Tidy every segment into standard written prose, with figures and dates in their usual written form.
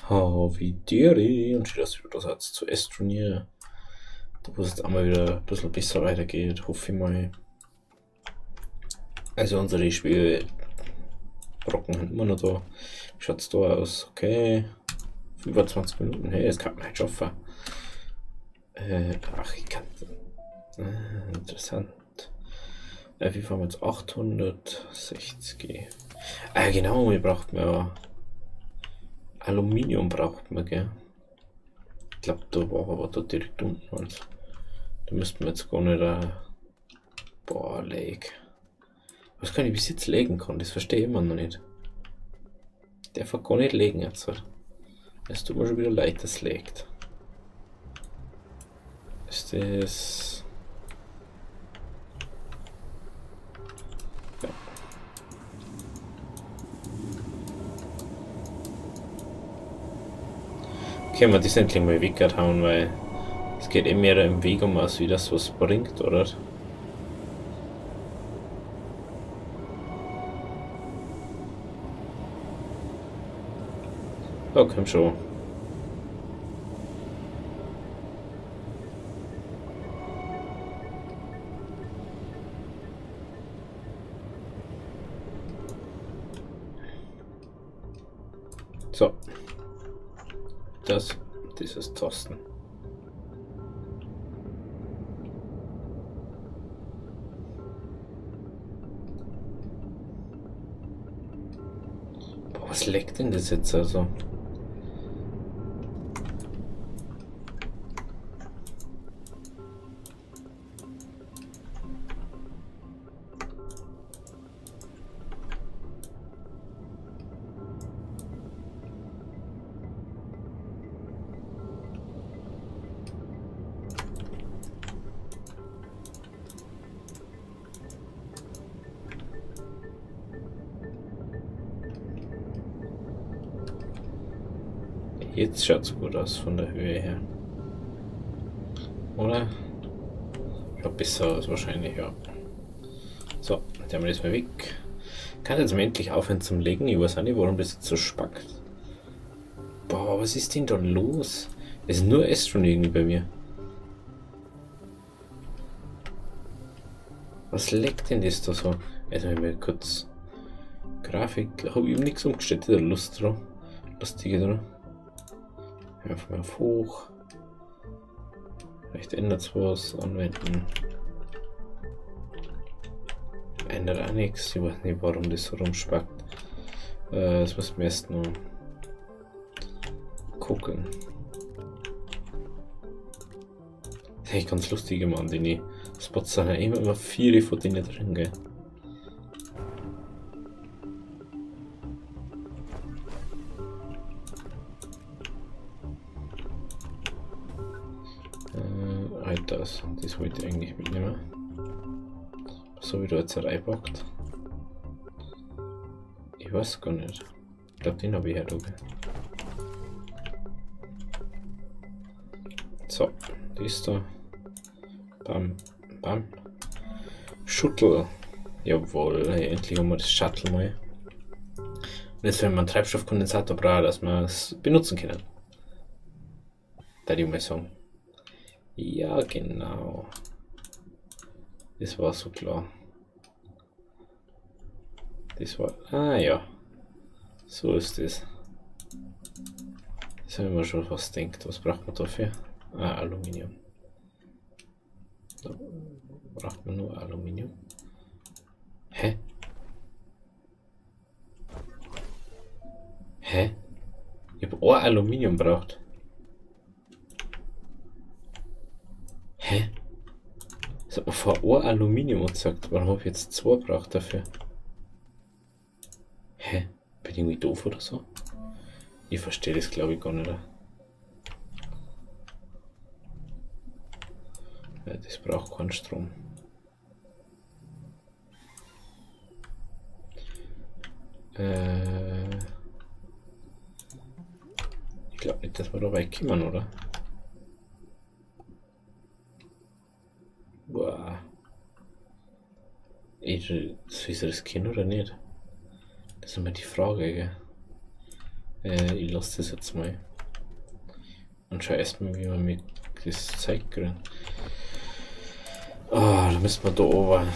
Havidere und schön, dass du wieder da seid zu Astroneer. Da wo es jetzt einmal wieder ein bisschen besser weitergeht, hoffe ich mal. Also unsere Schwebebrocken sind immer noch da. Wie schaut's da aus? Okay. 25 Minuten, hey, das kann man halt schaffen. Ach, ich kann. Interessant. Wie fahren wir jetzt? 860. Ah, genau, wir brauchten ja Aluminium braucht man, gell? Ich glaub, da war aber da direkt unten was. Da müssten wir jetzt gar nicht boah, leg. Was kann ich bis jetzt legen kann? Das verstehe ich immer noch nicht. Der darf gar nicht legen jetzt. Es tut mir schon wieder leid, dass es legt. Ist das. Ja. Okay, wir das endlich mal weggehauen, weil es geht eh mehr im Weg um, als wie das was bringt, oder? Da komm schon. So. Das, dieses Tasten. Boah, was leckt denn das jetzt also? Jetzt schaut's gut aus von der Höhe her. Oder? Schaut besser aus wahrscheinlich, ja. So, jetzt haben wir das mal weg. Kann jetzt mal endlich aufhören zum Legen. Ich weiß auch nicht, warum das jetzt so spackt. Boah, was ist denn da los? Es ist nur Astroneer irgendwie bei mir. Was leckt denn das da so? Also, wenn wir kurz Grafik, hab ich nix umgestellt, da Lust drauf. Lustige drauf. Einfach mal auf hoch. Vielleicht ändert's was. Anwenden. Ändert auch nichts. Ich weiß nicht, warum das so rumspackt. Das müssen wir erst noch gucken. Das ist echt ganz lustig immer an den Spots sind ja immer 4 von denen drin, gell? Halt das. Das wollte ich eigentlich mitnehmen. So wie du jetzt reinpackt. Ich weiß gar nicht. Ich glaub, den hab ich ja da. So, die ist da. Bam, bam. Shuttle. Jawohl, hey, endlich haben wir das Shuttle mal. Und jetzt, wenn man einen Treibstoffkondensator braucht, dass wir es benutzen können. Da die mal sagen. Ja, genau. Das war so klar. Das war. Ah ja. So ist das. Das habe ich mir schon fast gedacht. Was braucht man dafür? Ah, Aluminium. Da braucht man nur Aluminium. Hä? Hä? Ich hab ein Aluminium braucht. Hä? Das hat man vor ein Aluminium gesagt. Warum hab ich jetzt 2 braucht dafür? Hä? Bin ich irgendwie doof oder so? Ich verstehe das, glaub ich, gar nicht. Ja, das braucht keinen Strom. Ich glaub nicht, dass wir da weit kommen, oder? Boah. Ich, soll ich das riskieren oder nicht? Das ist immer die Frage, gell? Ich lasse das jetzt mal. Und schau erstmal, wie wir mit das Zeug kriegen. Ah, da müssen wir da oben.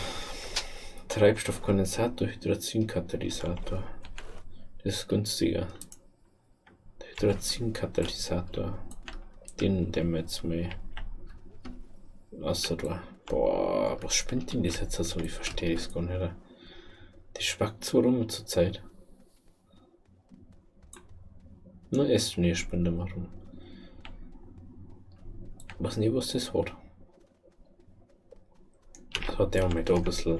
Treibstoffkondensator, Hydrazinkatalysator. Das ist günstiger. Der Hydrazinkatalysator. Den wir jetzt mal. Außer da. Boah, was spinnt denn das jetzt so? Ich verstehe das gar nicht. Die spackt so rum zur Zeit. Nur erst nee, spinnt immer rum. Weiß nicht, was das hat. Das hat der mal da ein bisschen.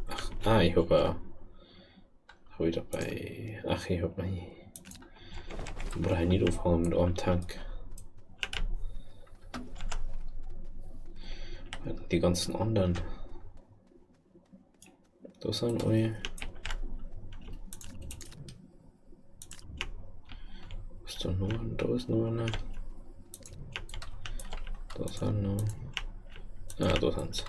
Ach, ah, ich habe hab ich dabei. Ach, ich habe mal. Brauche ich nicht aufhängen mit einem Tank. Die ganzen anderen. Da sind alle. Was ist da noch? Da ist noch einer. Da sind noch. Ah, da sind's.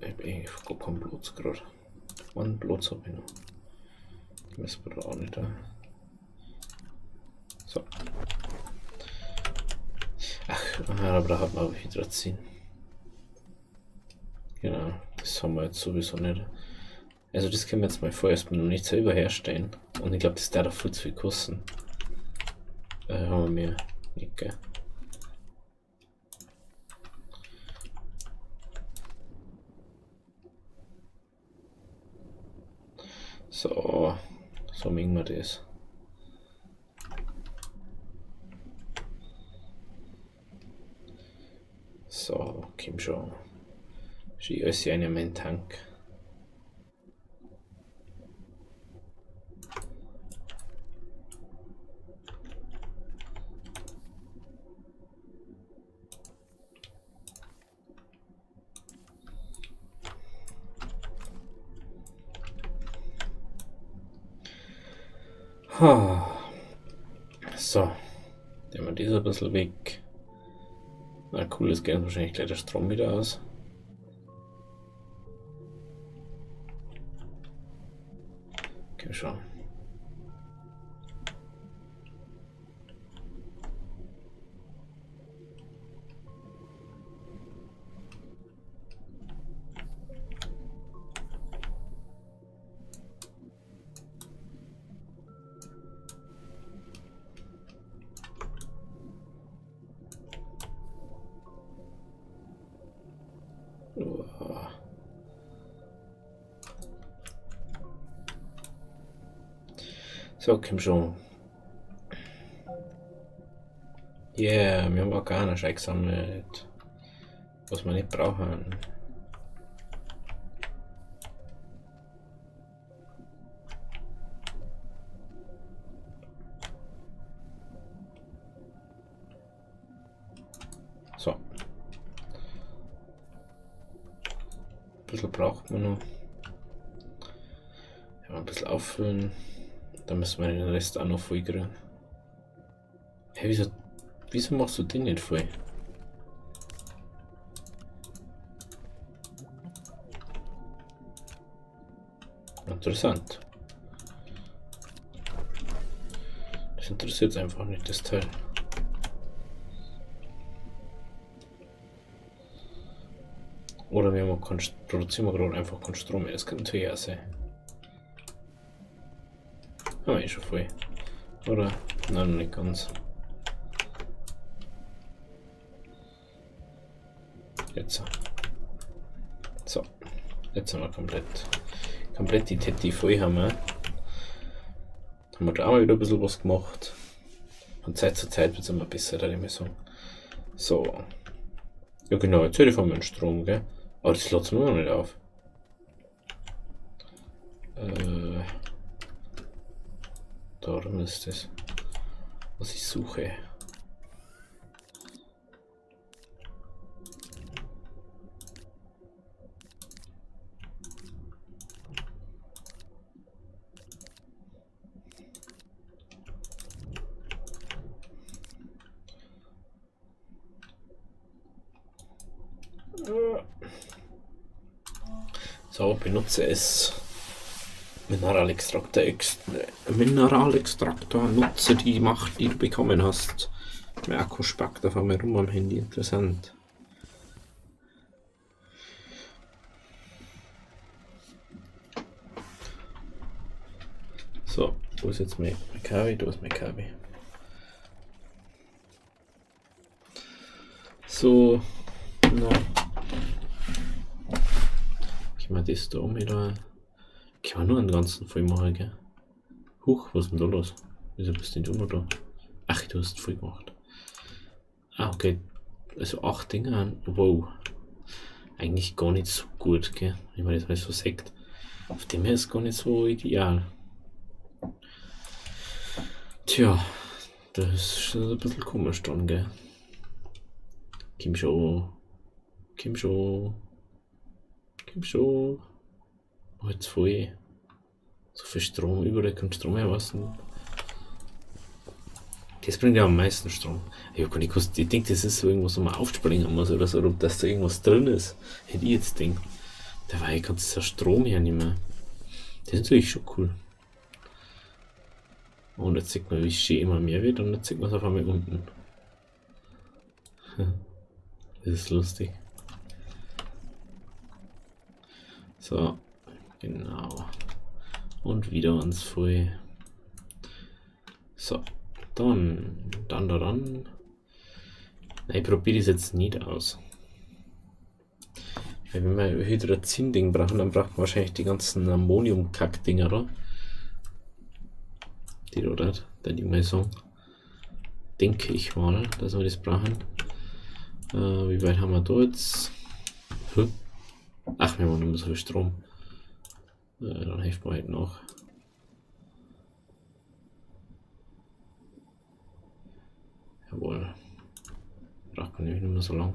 Ich hab eigentlich gar keinen Platz gerade. Einen Platz hab ich noch. Die müssen wir da auch nicht da. So. Ach, aber da hat man auch Hydrazin. Genau, das haben wir jetzt sowieso nicht. Also das können wir jetzt mal vorerst noch nicht selber herstellen. Und ich glaube, das darf auch viel zu viel kosten. Haben wir mehr nicht, gell? So, so mengen wir das. So, komm schon. Schau alles rein in meinen Tank. So, nehmen wir das ein bisschen weg. Na cool, jetzt geht wahrscheinlich gleich der Strom wieder aus. Okay, schon. So, komm schon. Yeah, wir haben auch gar nicht gesammelt. Was wir nicht brauchen. So. Ein bisschen braucht man noch. Ja, ein bisschen auffüllen. Dann müssen wir den Rest auch noch voll kriegen. Hey, wieso machst du den nicht voll? Interessant. Das interessiert einfach nicht, das Teil. Oder wir haben keinen, produzieren wir gerade einfach keinen Strom mehr. Das könnte natürlich auch sein. Haben wir eh schon voll. Oder? Nein, noch nicht ganz. Jetzt. So. Jetzt haben wir komplett die Tetti voll haben wir. Haben wir da auch mal wieder ein bisschen was gemacht. Von Zeit zu Zeit wird's immer besser, da ich mal sagen. So. Ja genau, jetzt hätte ich von meinem Strom, gell? Aber das lädt mir noch nicht auf. Darum ist das, was ich suche. So, benutze es. Mineralextraktor, Mineralextraktor, nutze die Macht, die du bekommen hast. Mein Akku spackt auf einmal rum am Handy, interessant. So, wo ist jetzt mein Kavi? Da ist mein Kavi. So, na. Ich mach das da wieder. Kann man nur einen ganzen voll machen, gell? Huch, was ist denn da los? Wieso bist denn du noch da? Ach, du hast voll gemacht. Ah, okay. Also 8 Dinger. Wow. Eigentlich gar nicht so gut, gell? Wenn man das mal so sagt. Auf dem her ist gar nicht so ideal. Tja, das ist schon ein bisschen komisch dann, gell? Komm schon. Komm schon. Komm schon. Mach jetzt voll. So viel Strom, überall kommt Strom her, was denn? Das bringt ja am meisten Strom. Ich hab gar nicht gewusst, ich denk, das ist so irgendwas, wo man aufspringen muss oder so, ob dass da irgendwas drin ist. Hätte ich jetzt gedacht. Dabei kannst du ja Strom hernehmen. Das ist natürlich schon cool. Und jetzt sieht man, wie schön immer mehr wird, und jetzt sieht man es auf einmal unten. Das ist lustig. So, genau. Und wieder uns voll. So, dann. Nein, ich probiere das jetzt nicht aus. Weil wenn wir Hydrazin-Ding brauchen, dann braucht man wahrscheinlich die ganzen Ammonium-Kack-Dinger da. Die da, da, die mal sagen. Denke ich mal, dass wir das brauchen. Wie weit haben wir da jetzt? Hm? Ach, wir haben nicht mehr so viel Strom. Dann helfen wir halt noch. Jawohl. Braucht man nämlich nicht mehr so lang.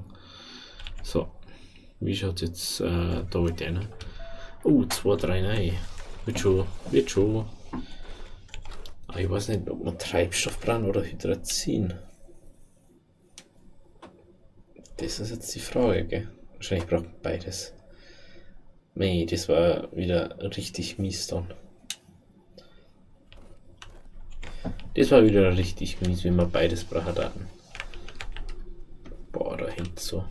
So. Wie schaut's jetzt da mit einer? Oh, 2, 3, 9. Wird schon, wird schon. Aber ich weiß nicht, ob man Treibstoff brauchen oder Hydrazin. Das ist jetzt die Frage, gell? Wahrscheinlich braucht man beides. Mei, das war wieder richtig mies dann. Das war wieder richtig mies, wenn wir beides brauchen hatten. Boah, da hängt so.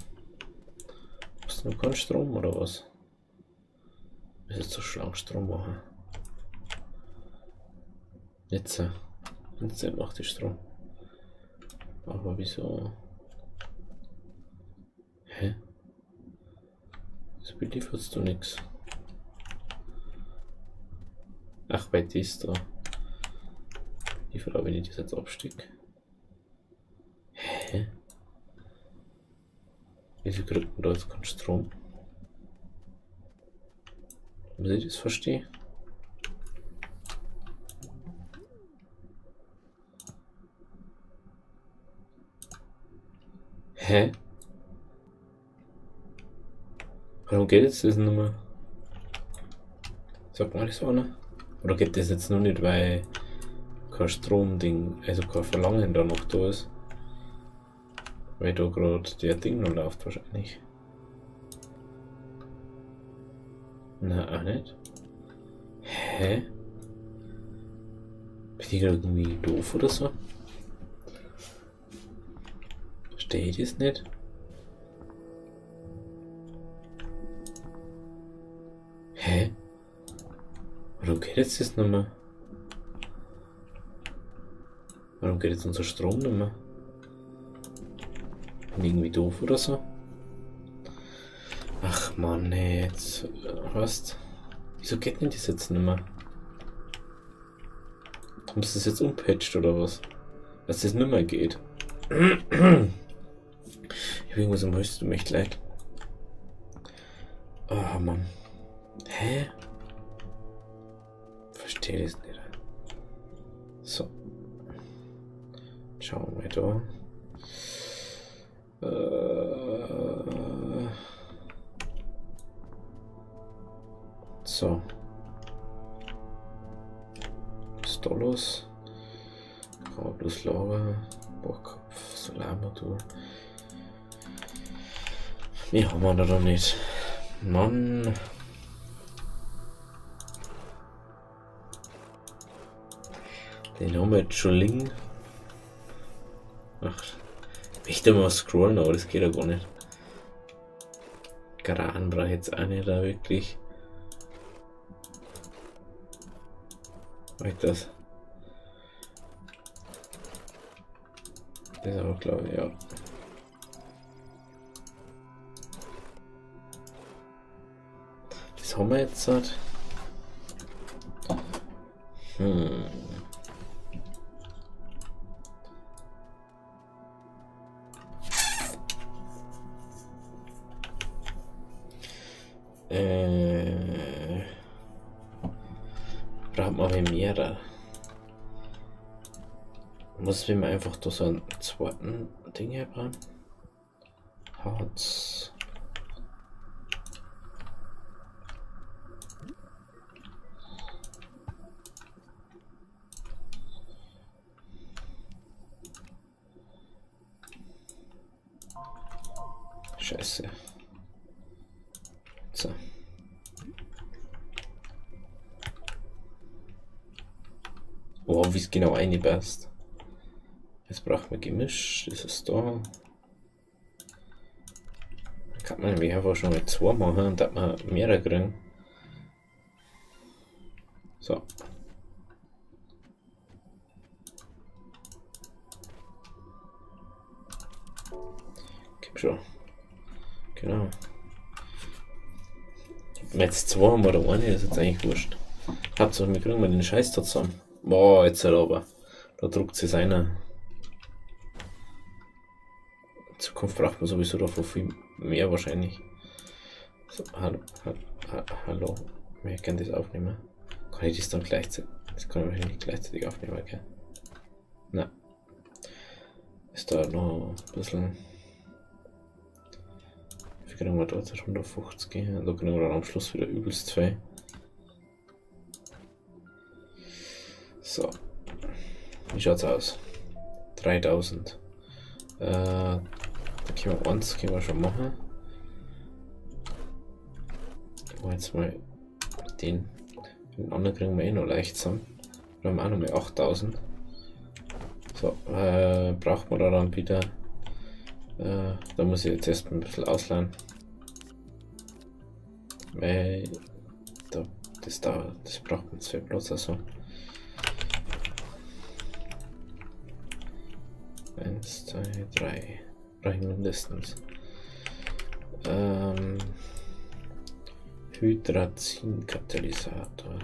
Hast du noch keinen Strom oder was? Muss jetzt so Schlangenstrom machen. Jetzt. Jetzt macht die Strom. Aber wieso? Hä? Wieso belieferst du nix? Ach, bei das da. Die Frage, wenn ich das jetzt abstecke. Hä? Wieso kriegt man da jetzt keinen Strom? Muss ich das verstehen? Hä? Warum geht jetzt das nicht mehr? Sagt mal das einer? Oder geht das jetzt nur nicht, weil kein Stromding, also kein Verlangen da noch da ist? Weil da grad der Ding noch läuft wahrscheinlich. Na, auch nicht. Hä? Bin ich grad irgendwie doof oder so? Verstehe ich das nicht? Hä? Warum geht jetzt das nicht mehr? Warum geht jetzt unser Strom nicht mehr? Bin ich irgendwie doof oder so? Ach man, nee, jetzt, was? Wieso geht denn das jetzt nicht mehr? Haben sie das jetzt umpatcht oder was? Dass das nicht mehr geht. Ich hab irgendwas am Hals, tut mir echt leid. Oh Mann. Hä? Verstehe das nicht. So. Schauen wir mal da. So. Was ist da los? Kabellos Lager, Bohrkopf, Solarmodul. Mehr haben wir da noch nicht. Mann. Den haben wir jetzt schon liegen. Ach, ich möchte mal scrollen, aber das geht ja gar nicht. Gran brauche ich jetzt auch nicht da wirklich. Mach ich das? Das ist aber, glaube ich, ja. Das haben wir jetzt halt. Braucht man mehrere. Muss wir einfach da so einen zweiten Ding herbauen? Harz. Scheiße. So. Oh, wie es genau reinpasst. Jetzt braucht man Gemisch, das ist da. Da kann man nämlich einfach schon mal zwei machen und hat man mehrere kriegen. So. Komm schon. Genau. Ob wir jetzt zwei haben oder eine, ist jetzt eigentlich wurscht. Hauptsache wir kriegen mal den Scheiß da zusammen. Boah, jetzt halt aber. Da druckt sich einer. In Zukunft braucht man sowieso davon viel mehr wahrscheinlich. So, hallo, hallo. Wir können das aufnehmen. Kann ich das dann gleichzeitig? Das kann ich wahrscheinlich nicht gleichzeitig aufnehmen, okay? Nein. Ist da noch ein bisschen. Wie kriegen wir da jetzt 150? Da kriegen wir dann am Schluss wieder übelst viel. So. Wie schaut's aus? 3000. Da können wir eins können wir schon machen. Ich mach jetzt mal den. Den anderen kriegen wir eh noch leicht zusammen. Wir haben auch noch mal 8000. So, braucht man da dann wieder. Da muss ich jetzt erstmal ein bisschen ausleihen. Weil da, das da, das braucht man 2 Platz, also. 1, 2, 3. Brauche ich mindestens. Hydrazinkatalysator.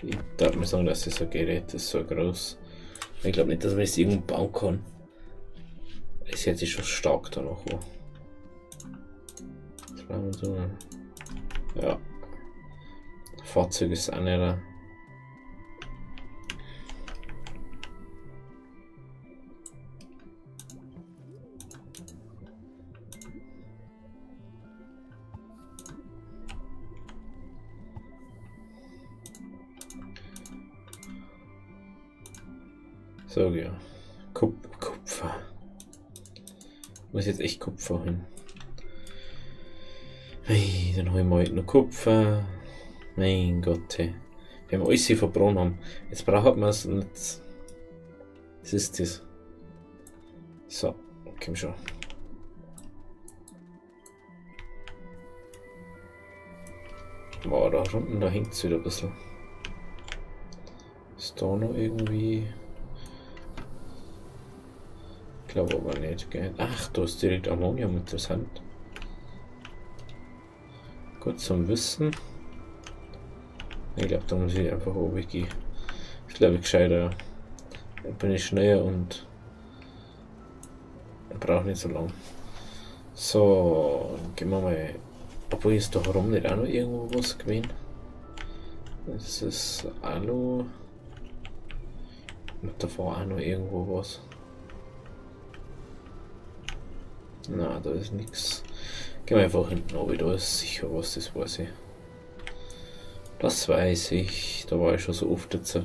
Ich darf mir sagen, dass das so ein Gerät ist, so groß. Ich glaub nicht, dass man das irgendwo bauen kann. Es hört sich schon stark danach an. Das brauchen wir so. Ja. Fahrzeug ist auch nicht da. So, ja. Kupfer. Muss jetzt echt Kupfer hin. Hey, dann holen wir heute noch Kupfer. Mein Gott, hey. Wir haben alles hier verbrannt haben. Jetzt braucht man es und jetzt. Was ist das? So, komm schon. Boah, da unten, da hängt's wieder ein bisschen. Ist da noch irgendwie. Ich glaube aber nicht, gell? Ach, da ist direkt Ammonium, interessant. Gut zum Wissen. Ich glaub, da muss ich einfach oben gehen. Ist, glaub ich, gescheiter. Dann bin ich schneller und brauche nicht so lang. So, dann gehen wir mal. Obwohl ist da herum nicht auch noch irgendwo was gewesen? Das ist Alu. Und da war auch noch irgendwo was. Na, da ist nix. Gehen wir einfach hinten runter, da ist sicher was, das weiß ich. Das weiß ich, da war ich schon so oft jetzt.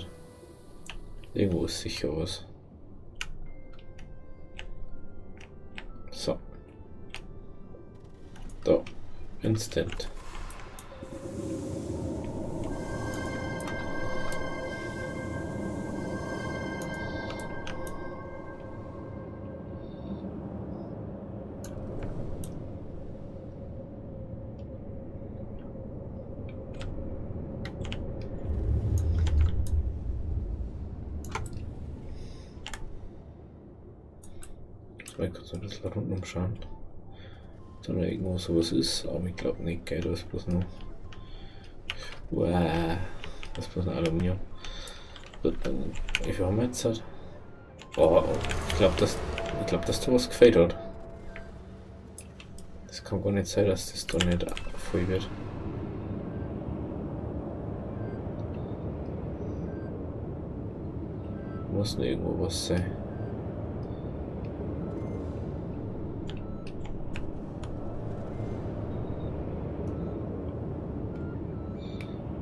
Irgendwo ist sicher was. So. Da. Instant. mal kurz ein bisschen rundum schauen. Ob da noch irgendwo sowas ist, aber ich glaube nicht, gell, da ist bloß noch. Wow, das ist bloß noch Aluminium. Gut, dann, wie viel haben wir jetzt? Halt? Oh, ich glaube, dass da was gefehlt hat. Das kann gar nicht sein, dass das da nicht voll wird. Muss noch irgendwo was sein.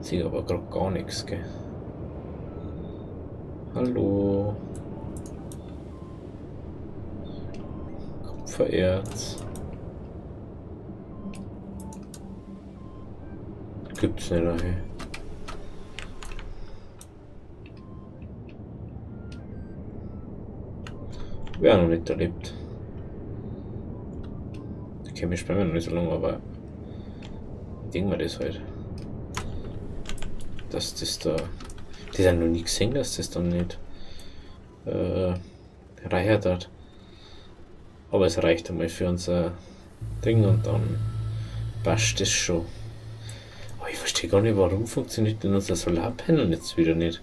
Sehe aber gerade gar nichts, gell? Hallo. Kupfererz. Gibt's nicht, ey. Wer noch nicht erlebt. Okay, wir spielen noch nicht so lange, aber ich denke mir das halt. Dass das da. Das habe ich noch nie gesehen, dass das dann nicht reichert hat. Aber es reicht einmal für unser Ding und dann passt das schon. Aber ich verstehe gar nicht, warum funktioniert denn unser Solarpanel jetzt wieder nicht.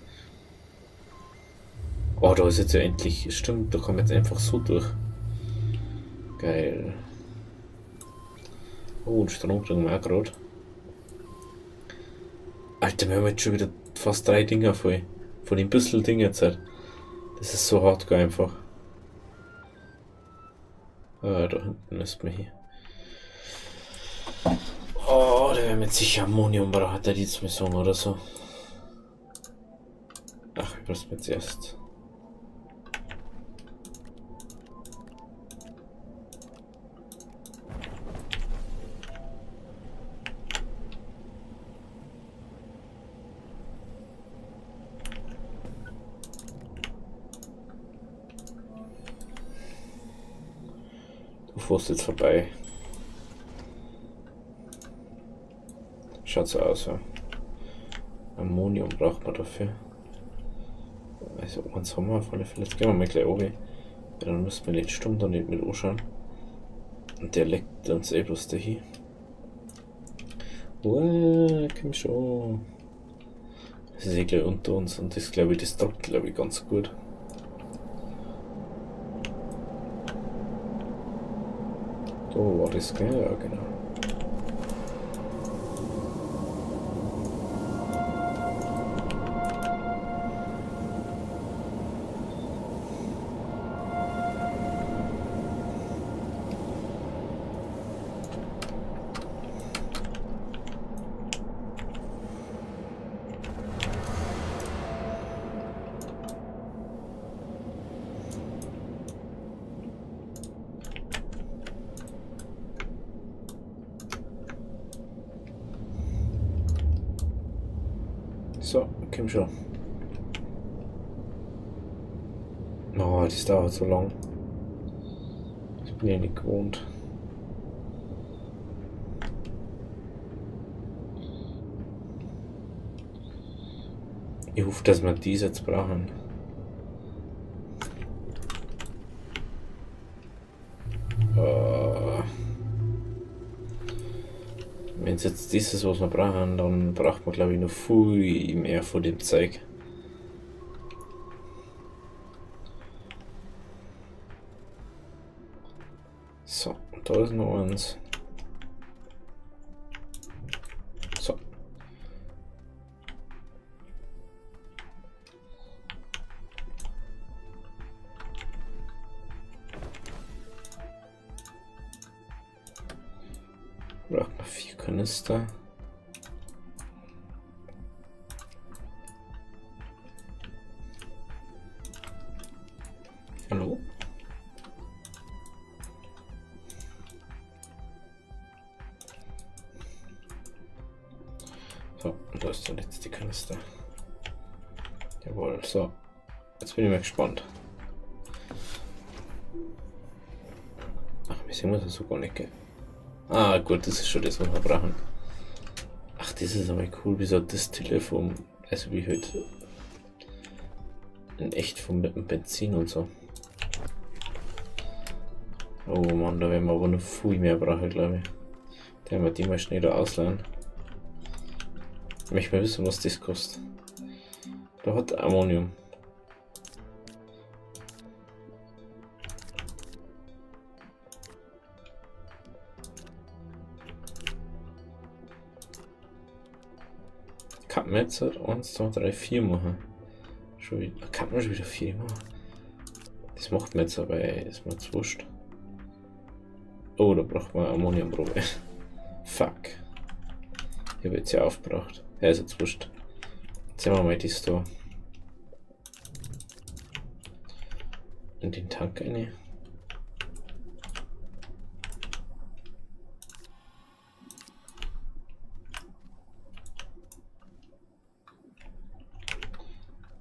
Oh, da ist jetzt ja endlich. Stimmt, da kommen wir jetzt einfach so durch. Geil. Oh, und Strom kriegen wir auch grad. Alter, wir haben jetzt schon wieder fast 3 Dinger voll. Von dem bisschen Ding jetzt halt. Das ist so hardcore einfach. Ah, da hinten ist man hier. Oh, da werden wir jetzt sicher Ammonium brauchen, der die Mission oder so. Ach, ich brauch's mir zuerst. Du fährst jetzt vorbei. Schaut so aus, ja. Ammonium braucht man dafür. Also eins haben wir auf alle Fälle. Jetzt gehen wir mal gleich runter. Ja, dann müssen wir die Stunde da nicht mit anschauen. Und der leckt uns eh bloß dahin. Uah, komm schon. Das ist eh gleich unter uns und das glaube ich, das taugt glaube ich ganz gut. Da war das, gell? Ja, genau. So, komm schon. Oh, das dauert so lang. Das bin ich nicht gewohnt. Ich hoffe, dass wir dies jetzt brauchen. Wenn es jetzt das ist, was wir brauchen, dann braucht man glaube ich noch viel mehr von dem Zeug. So, da ist noch eins. So. Braucht man 4 Kanister. Hallo? So, und da ist der letzte Kanister. Jawohl, so. Jetzt bin ich mal gespannt. Ach, wir sehen uns ja so gar nicht, gell? Ah, gut, das ist schon das, was wir brauchen. Ach, das ist aber cool, wie so das Telefon, also wie halt in echt von mit dem Benzin und so. Oh Mann, da werden wir aber noch viel mehr brauchen, glaube ich. Den wir die mal schnell da ausleihen. Ich möchte mal wissen, was das kostet. Da hat Ammonium. Kann man jetzt 1, 2, 3, 4 machen. Schon wieder, kann man schon wieder 4 machen. Das macht man jetzt aber, ist mir zu wurscht. Oh, da braucht man Ammoniumprobe. Fuck. Ich habe jetzt ja aufgebraucht. Ja, ist jetzt wurscht. Jetzt haben wir mal das da. In den Tank eine.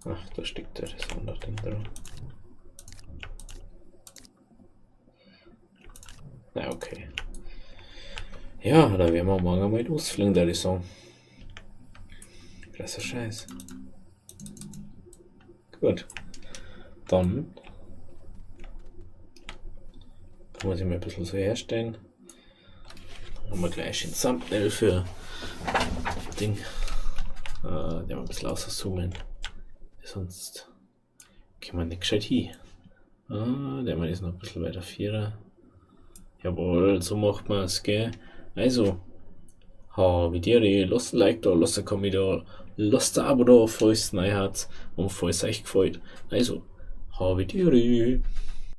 Ach, da steckt ja das andere Ding drin. Na, okay. Ja, da werden wir morgen mal losfliegen, da ich sagen. Krasser Scheiß. Gut. Dann kann man sich mal ein bisschen so herstellen. Dann haben wir gleich ein Thumbnail für Ding. Der mal ein bisschen auszoomen. Sonst kann man nicht gescheit hin. Ah, der Mann ist noch ein bisschen weiter vierer. Jawohl, so macht man es, gell? Also, habe dir, lasst ein Like da, lasst ein Kommentar da, lasst ein Abo da, falls es neu hat und falls es euch gefällt. Also, habe dir.